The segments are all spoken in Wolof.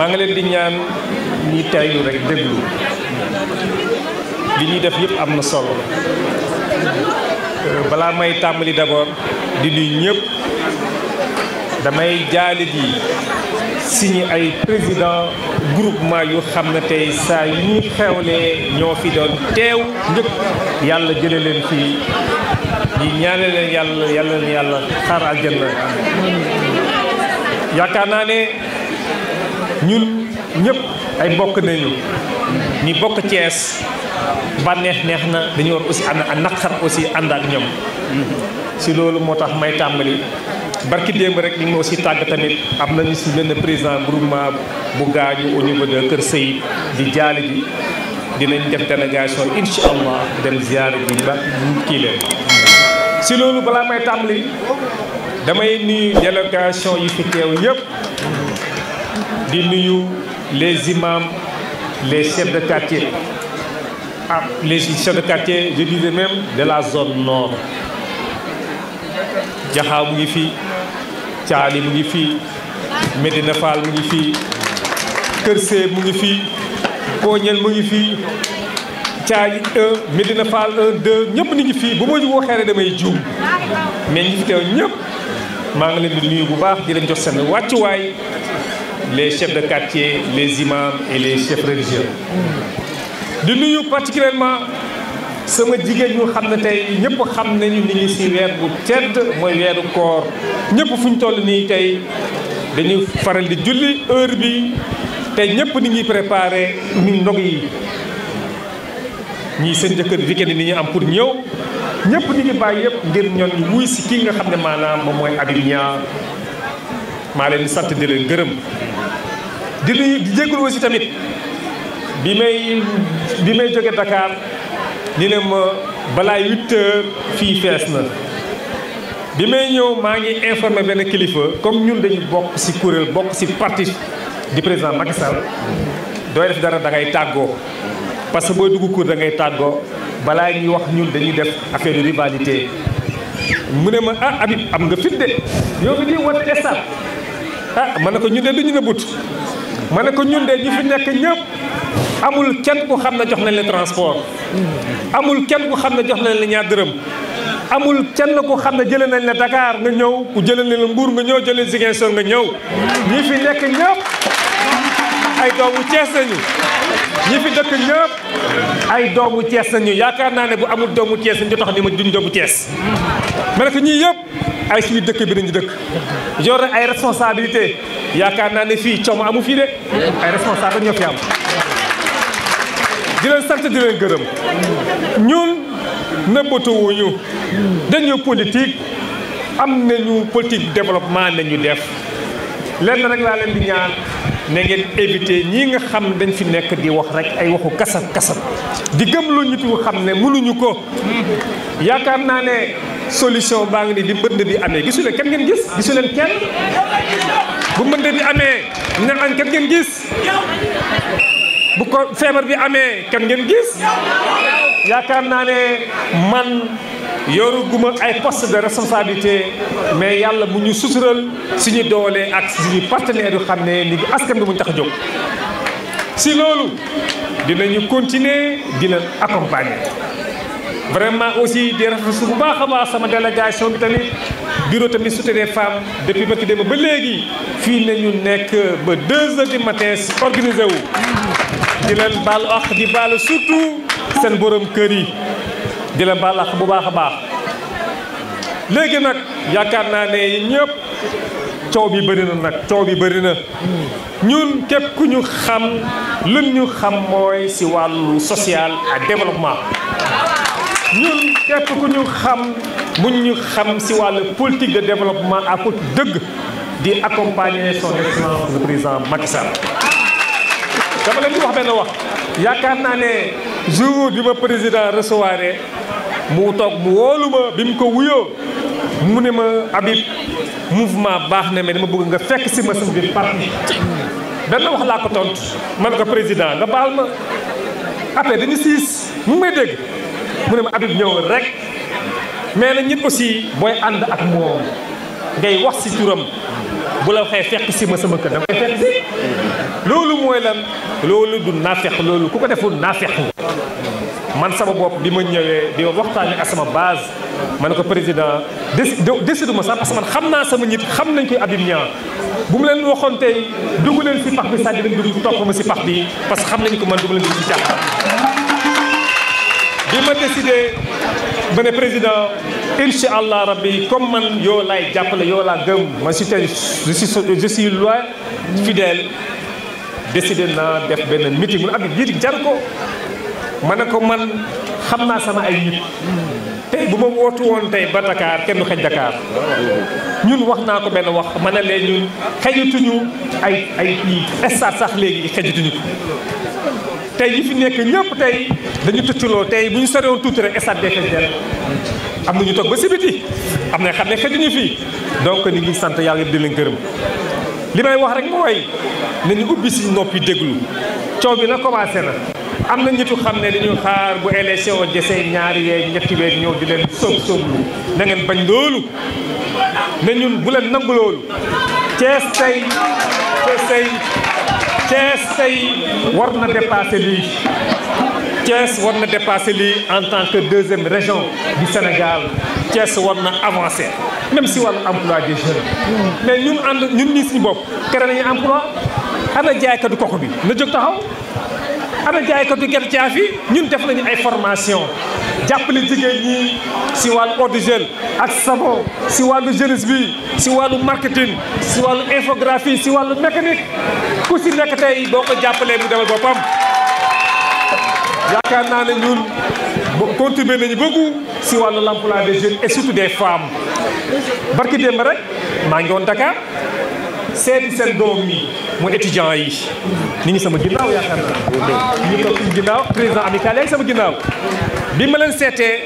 maa ngi leen di ñaan ñi taylu rek déglu li ñuy def yëpp am na solo balaa may tàmbali d'abord di nuyu ñëpp damay jaale di signé ay président groupement yu xam ne tey saa yu ñuy xewlee ñoo fi doon teew njëkk yàlla jële leen fii di ñaane leen yàlla xaar aljanna yaakaar naa ne ñun ñëpp ay mbokk nañu ñi bokk Thiès bànneex neex na dañu war aussi ànd ak naqar aussi ànd ak ñoom si loolu moo tax may tàmbali barki démb rek li nga aussi tàgg tamit am nañu si benn président groupement bu gaañu au niveau de Kër Seyib di jaale ji dinañ def délégation incha allah dem ziyaare ji ba kii leen si loolu balaa may tàmbali damay nuyu délégation yi fi teew yëpp di nuyu les imams les chefs de quartier les chefs de quartier je disais même de la zone nord Jaxaaw mu ngi fii Caali mu ngi fii Medina Fall mu ngi fii Kër Seyib mu ngi fii Koñel mu ngi fii Caali 1 Medina Fall 1 2 ñëpp ni ngi fii bu ma waxee rek damay juum mais ñi fi teew ñëpp maa ngi leen di nuyu bu baax di leen jox seen wàccuwaay les chefs de quartier les imams et les chefs religieux di nuyu particulièrement sama jigéen ñu xam ne tey ñëpp xam nañu ni ngi si weer bu tedd mooy weeru koor ñëpp fu ñu toll nii tey dañuy faral di julli heure bi tey ñëpp ni ñuy préparé ni ndog yi ñii seen jëkkër weekend ni ñu am pour ñëw ñëpp ni ngi bàyyi yëpp ngir ñoon ñu wuy si kii nga xam ne maanaam moom mooy Habib Niang maa leen sant di leen gërëm di jégalu aussi tamit bi may jóge Dakar ñu ne ma balaa 8 heures fii fees na bi may ñëw maa ngi informé benn kilifa comme ñun dañu bokk ci kuréel bokk ci parti du président Macky Sall dooy def dara da ngay tàggoo parce que booy dugg cour da ngay tàggoo balaa ñuy wax ñun dañuy def affaire de rivalité mu ne ma ah Habib am nga fit de yow fi di woote stade ah ma ne ko ñun de duñu nëbbut ma ne ko ñun de ñu fi nekk ñëpp amul kenn ku xam ne jox nañ la transport amul kenn ku xam ne jox nañ la ñaar dërëm amul kenn ku xam ne jëlee nañ la Dakar nga ñëw ku jëlee nañ la Mbour nga ñëw jëlee Ziguinchor nga ñëw ñi fi nekk ñëpp ay doomu Thiès nañu ñi fi dëkk ñëpp ay doomu Thiès nañu yaakaar naa ne bu amul doomu Thiès nañu tax ni ma duñ doomu Thiès ma ne ko ñii yëpp ay suñu dëkk bi nañu dëkk yor ay responsabilité yaakaar naa ne fii coomo amu fii de ay responsable ñoo fi am di leen sant di leen gërëm ñun nëbbatuwuñu dañu politique am nañu politique développement nañu def lenn rek laa leen di ñaan na ngeen éviter ñii nga xam dañ fi nekk di wax rek ay waxu kasab di gëm lu ñu xam ne mënuñu ko yaakaar naa ne solution baa ngi ni di mbënd bi amee gisu leen kenn ngeen gis gisu leen kenn bu mbënd bi amee ne añ kenn ngeen gis bu ko feebar bi amee kan ngeen gis yaakaar naa ne man yoru guma ay poste de responsabilité mais yàlla mu ñu sutural suñu doole ak suñu partenaires yu xam ne ni askan bi mu ñu tax a jóg si loolu dinañu continuer di leen accompagner vraiment aussi di rafetlu bu baax a baax sama délégation bi tamit bureau tamit soutien des femmes depuis ba ki dem ba léegi fii nañu nekk ba 2 heures du matin organisé wu di leen baal ak di baal surtout seen borom kër yi di leen baal ak bu baax a baax léegi nag yaakaar naa ne ñëpp coow bi bëri na nag coow bi bëri na ñun képp ku ñu xam lën ñu xam mooy si wàllu social ak développement ñun képp ku ñu xam buñ ñu xam si wàllu politique de développement ak politique dëgg di accompagner son excellence le président Macky Sall dama leen di wax benn wax yaakaar naa ne jour bi ma président recevoir mu toog mu wóolu ma bi mu ko wuyoo mu ne ma Habib mouvement baax na mais dama bëgg nga fekk si ma sama biir parti benn wax laa ko tontu man ko président nga baal ma après dañu siis mu may dégg mu ne ma Habib ñëwal rek mais nag nit aussi booy ànd ak moom ngay wax si turam bu la waxee fekk si ma sama kër dama koy fekk si loolu mooy lan loolu du naafeq loolu ku ko deful naafeq man sama bopp bi ma ñëwee di waxtaanee ak sama base ma ne ko président décidé ma sax parce que man xam naa sama nit xam nañ koy Habib Niang bu mu leen waxoon tey dugg leen si pax bi sànni leen dugg topp ma si pax bi parce que xam nañ ko man du ma leen dugg si caaxaan bi ma décidé ba ne président incha allah rabbi comme man yoo laay jàppale yoo laa gëm ma si tey je suis loyal fidèle décidé naa def benn meeting mu Habib jiitu jar ko ma ne ko man xam naa sama ay nit tey bu ma wootu woon tey ba Dakar kenn du xëj Dakar ñun wax naa ko benn wax ma ne leen ñun xëjatuñu ay stade sax léegi xëjatuñu ko tey yi fi nekk ñëpp tey dañu tëcculoo tey bu ñu sorewoon tuuti rek stade day xëj del am na ñu toog ba si biti am na xam ne xëjuñu fii donc ni ngi sant yàlla yëpp di leen gërëm li may wax rek mooy nañu ubbi si noppi déglu coow bi na commencé na am na ñitu xam ne dañu xaar bu élection desee ñaari weer ñetti weer ñëw di leen sooblu na ngeen bañ loolu ne ñun bu leen nangu loolu Thiès tey war na dépasser lii Thiès war na dépasser lii en tant que deuxième région du Sénégal Thiès war na avancer même si wàllu emploi des jeunes mais ñun ñii suñu bopp kere nañu emploi ana jaaykatu koko bi na jóg taxaw ana jaaykatu gerte caaf yi ñun def nañu ay formation jàppale jigéen ñi si wàllu eau de Javel ak savon si wàllu jeunesse bi si wàllu marketing si wàllu infographie si wàllu mécanique ku si nekk tey boo ko jàppalee mu demal boppam yaakaar naa ne ñun contribuer nañu beaucoup si wàllu l'emploi des jeunes et surtout des femmes barki démb rek maa ngi woon Dakar seeti seen doom yi mooy étudiants yi ñu ngi sama ginnaaw yaakaar naa ñu toog suñu ginnaaw président amical yi sama ginnaaw bi ma leen seetee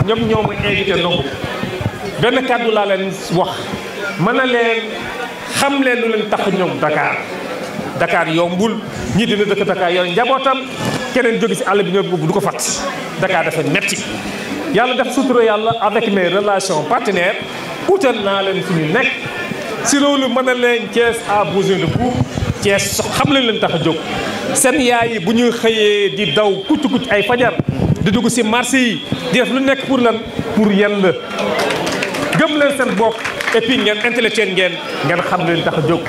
ñoom ñoo ma invité ndongo benn kàddu laa leen wax mën na leen xam leen lu leen tax ñoom Dakar yombul ñii dina dëkk Dakar yor njabootam keneen jóge si àll bi ñoo du ko fàtt Dakar dafa metti yàlla def sutura yàlla avec mes relations partenaires utal naa leen fi ñu nekk si loolu mën na leen Thiès a besoin de vous Thiès xam leen tax a jóg seen yaay yi bu ñuy xëyee di daw kucc ay fajar di dugg si marché yi di def lu nekk pour lan pour yéen la gëm leen seen bopp et puis ngeen intellectuel ngeen xam leen tax a jóg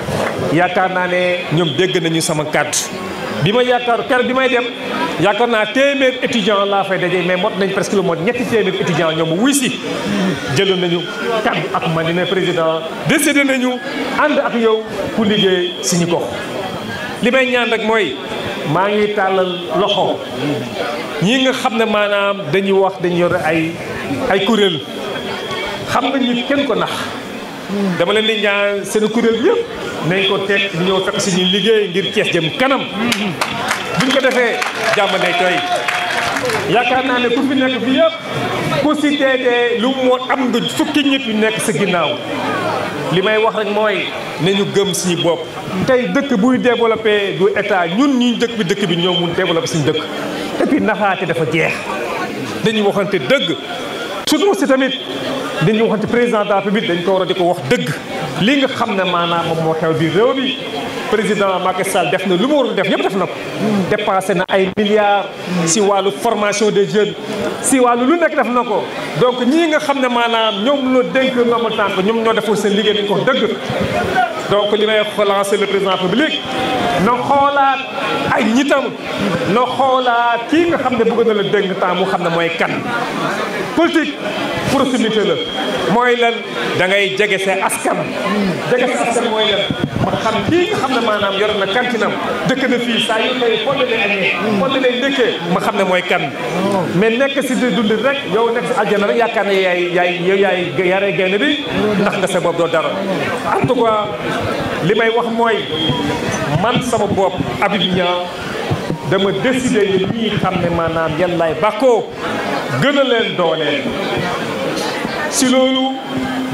yaakaar naa ne ñoom dégg nañu sama kàddu bi ma yaakaar bi may dem yaakaar naa téeméer étudiant laa fay daje mais mot nañ presque lu mot ñetti téeméer étudiant ñoom wuy si jëloon nañu kàddu ak man ne président décidé nañu ànd ak yow pour liggéey suñu gox li may ñaan rek mooy maa ngi tàllal loxo ñi nga xam ne maanaam dañuy wax dañu yor ay kuréel xam nga ñi kenn ko nax dama leen di ñaan seen kuréel yëpp nañ ko teg ñu ñëw fekk suñuy liggéey ngir Thiès jëm kanam buñ ko defee jàmm day koy yaakaar naa ne ku fi nekk fi yëpp ku si teetee lu moo am nga fukki nit yu nekk sa ginnaaw li may wax rek mooy nañu gëm suñu bopp tey dëkk buy développé du état ñun ñuy dëkk bi ñoo mun développé suñu dëkk et puis naxaate dafa jeex dañuy waxante dëgg surtout aussi tamit dañuy waxante président de la République dañ ko war a di ko wax dëgg li nga xam ne maanaam moom moo xew biir réew bi président Macky Sall def na lu mu war a def yëpp def na ko dépensé na ay milliards si wàllu formation des jeunes si wàllu lu nekk def na ko donc ñii nga xam ne maanaam ñoom la dénk ndombal tànk ñoom ñoo deful seen liggéey dañ ko dëgg donc li may lancer le président de la République na xoolaat ay ñitam na xoolaat kii nga xam ne bëgg na la dénk temps mu xam ne mooy kan politique proximité la mooy lan da ngay jege sa askan mooy lan ma xam kii nga xam ne maanaam yor na kantinam dëkk na fii saa yu koy fonde lay añee fonde lay ndëkkee ma xam ne mooy kan mais nekk si di dund rek yow nekk si aljana rek yaakaar ne yaay yaree gaynde bi ndax nga sa bopp doo dara en tout cas li may wax mooy man sama bopp Habib Niang dama décidé yi ñii xam ne maanaam yàllaay bàkkoo gën a leen dooleel si loolu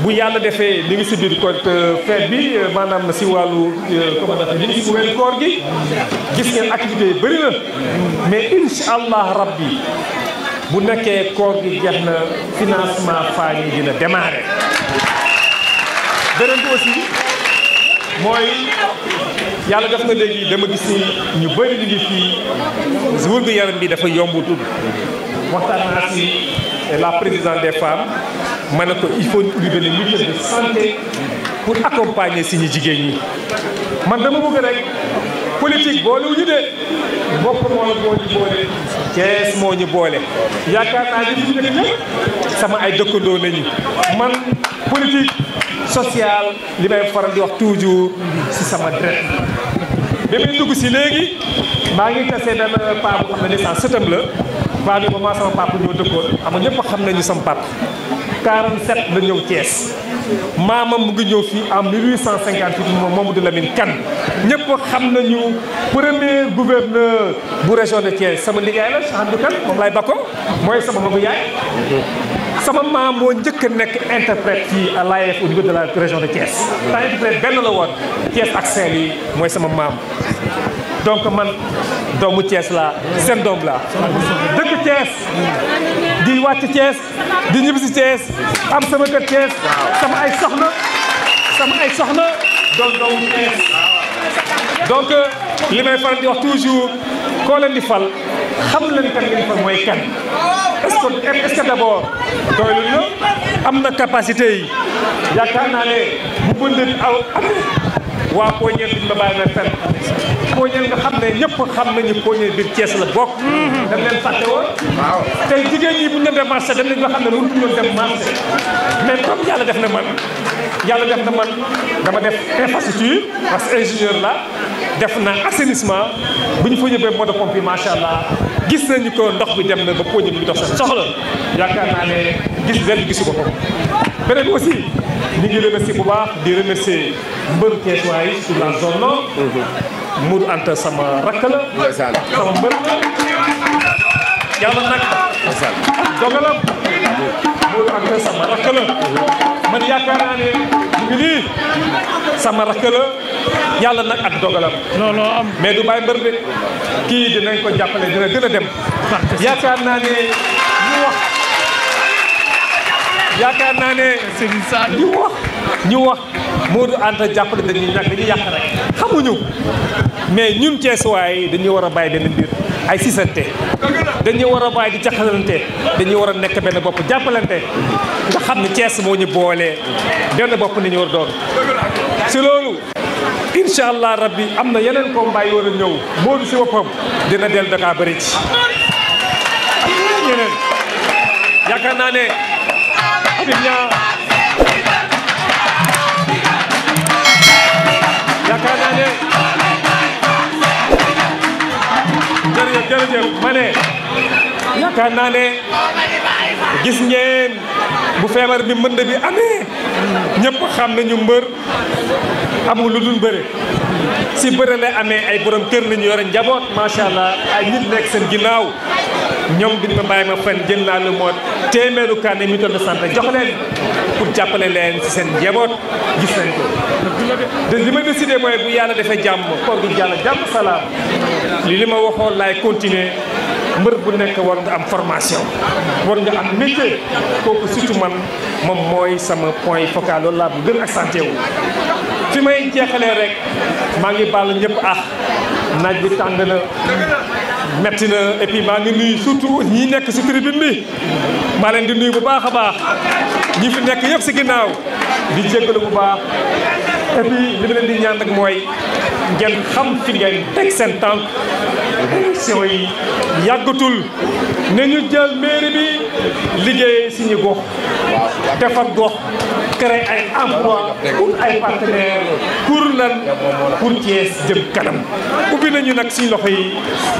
bu yàlla defee li ngi si biir côté fête bi maanaam si wàllu comment li ngi si weeru koor gi gis ngeen activité yi bëri na mais incha allah rabbi bu nekkee koor gi jeex na financement famille dina démarrer beneen bi aussi mooy yàlla def na léegi dama gis ni ñu bëri ñu ngi fii wërgu yaram bi dafa yombutul waxtaan naa si la présidente des femmes ma ne ko il faut ñu ubbi benn mutuelle de santé pour accompagner suñu jigéen ñi man dama bëgg rek politique boole wu ñu de bopp moo la moo ñu boole Thiès moo ñu boole yaakaar naa ni fi nekk ñëpp sama ay dëkkandoo lañu man politique sociale li may faral di wax toujours si sama deret bi may dugg si léegi maa ngi tasee benn paa bu xam ne naissance sëtam la paa bi ba sama papa ñoo dëkkoon xam nga ñëpp xam nañu sama papa 47 la ñëw Thiès maamam mu ngi ñëw fii en 1858 moom Mamadou Lamine Kane ñëpp xam nañu premier gouverneur bu région de Thiès sama liggéey la Cheikh Abdou Kane moom laay bakko mooy sama magu yaay sama maam moo njëkk a nekk interprète fii à l'AF au niveau de la région de Thiès ta interprète benn la woon Thiès ak Saint-Louis mooy sama maam donc man doomu Thiès laa seen doom laa dëkk Thiès di wàcc Thiès di ñibbi si Thiès am sama kër Thiès sama ay soxna doon doomu Thiès donc li may faral di wax toujours koo leen di fal xam leen kan ngeen fal mooy kan est-ce que d'abord doylu na am na capacité yi yaakaar naa ne bu bëndee bi aw waa Poñeel bi ma bàyyi na fenn Poñeel nga xam ne ñëpp xam nañu Poñeel biir Thiès la bokk. dañ leen fàtte woon. waaw tey jigéen ñi bu ñu dem marché dañ leen nga xam ne mënuñu woon dem marché mais comme yàlla def na man dama def infrastructure parce que ingénieur la def na assainissement bu ñu fa yóbbee moto pompe yi macha allah gis nañu ko ndox bi dem na ba Poñeel bi dox seen soxla yaakaar naa ne gisu ko beneen bi aussi ñu ngi remercier bu baax di remercier mbëru Thiès waay sur la zone nord. Modou Anta sama rakk la. sama mbër la. yàlla nag. dogalam. Modou Anta sama rakk la. man yaakaar naa ne mu ngi nii sama rakk la yàlla nag ak dogalam. looloo am mais du bàyyi mbër de kii dinañ ko jàppale dina gën a dem. yaakaar naa ne yaakaar naa ne ñu wax Modou Anta jàppale dañuy yàq rek xamuñu mais ñun Thiès waay dañuy war a bàyyi benn mbir ay sisante dañuy war a bàyyi di jaxalante dañuy war a nekk benn bopp jàppalante nga xam ne Thiès moo ñu boolee benn bopp ni ñu war doon si loolu incha allah rabbi am na yeneen combat yi war a ñëw Modou si boppam dina del Dakar bëri ci ak yeneen yaakaar naa ne yaakaar naa ne jërëjëf ma ne yaakaar naa ne gis ngeen bu feebar bi mbënd bi amee ñëpp xam nañu mbër amul lu dul bëre si bëre lay amee ay borom kër lañu yore njaboot macha allah ay nit nekk seen ginnaaw ñoom duñ ma bàyyi ma fen jël naa lu mot téeméeru carnet mutuelle de santé jox leen pour jàppale leen si seen njaboot gis nañ ko de li ma décidé mooy bu yàlla defee jàmm koor gi jàll jàmm salaam li ma waxoon laay continuer mbër bu nekk war nga am formation war nga am métier kooku surtout man moom mooy sama point focal loolu laa bu gën accentué wu fi may jeexalee rek maa ngi baal ñëpp naaj bi tàng na metti na et puis maa ngi nuyu surtout ñi nekk si tribune bi maa leen di nuyu bu baax a baax ñi fi nekk yëpp si ginnaaw di jéggalu bu baax et puis li ma leen di ñaan rek mooy ngeen xam fi ngeen teg seen tànk élection yi yàggatul ne ñu jël mairie bi liggéey suñu gox defar gox créer ay emploi pour ay partenaires pour lan pour Thiès jëm kanam ubbi nañu nag suñu loxo yi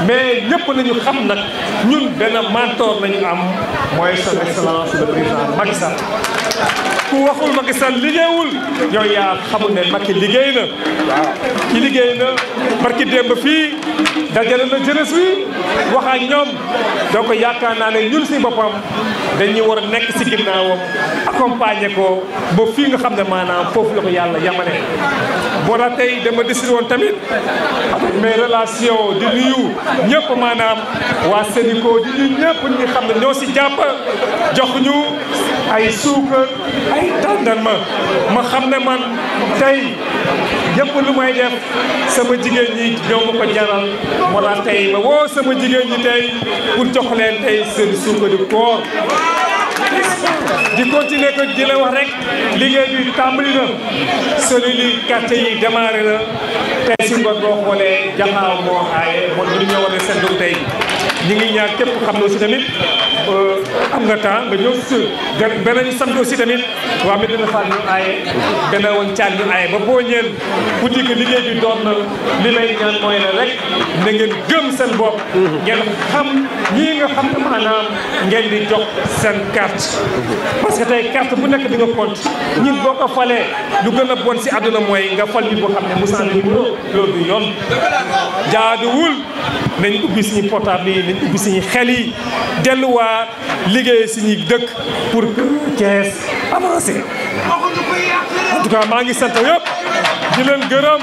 mais ñëpp nañu xam nag ñun benn mentor nañu am mooy son excellence le président Macky Sall ku waxul Macky Sall liggéeyul yow yaa xamul ne Macky liggéey na ki liggéey na barki démb fii dajale na jeunesse bi wax ak ñoom donc yaakaar naa ne ñun si boppam dañuy war a nekk si ginnaawam accompagner ko ba fii nga xam ne maanaam foofu la ko yàlla yamane boo tax tey dama décidé woon tamit avec mes relations di nuyu ñëpp maanaam waa Sénico di nuyu ñëpp ñi xam ne ñoo si jàpp jox ñu ay suukar ay tàndarma ma xam ne man tey yëpp lu may def sama jigéen ñi ñoo ma ko jaral moo tax tey ma woo sama jigéen ñi tey pour jox leen tey seen suukaru koor di continuer ko di la wax rek liggéey bi tàmbali na cellules yi quartier yi démarré na tey si ngoon boo xoolee jaxaaw moo aaye moo ñu ñoo war a seetlu tey ñu ngi ñaan képp xam ne aussi tamit am nga temps nga ñëw si beneen sant aussi tamit waa Médina Fall ñu aaye beneen woon caal ñu aaye ba boo ñeen bu dikk liggéey bi doon na li lay ñaan mooy ne rek na ngeen gëm seen bopp ngeen xam ñii nga xam ne maanaam ngeen di jox seen carte parce que tey carte bu nekk di nga compte ñun boo ko falee lu gën a bon si àdduna mooy nga fal nit boo xam ne Moussa numéro loolu du yoon jaaduwul nañ ubbi suñu portable yi nañ ubbi suñu xel yi delluwaat liggéey suñuy dëkk pour que Thiès avancé en tout cas maa ngi sant yëpp di leen gërëm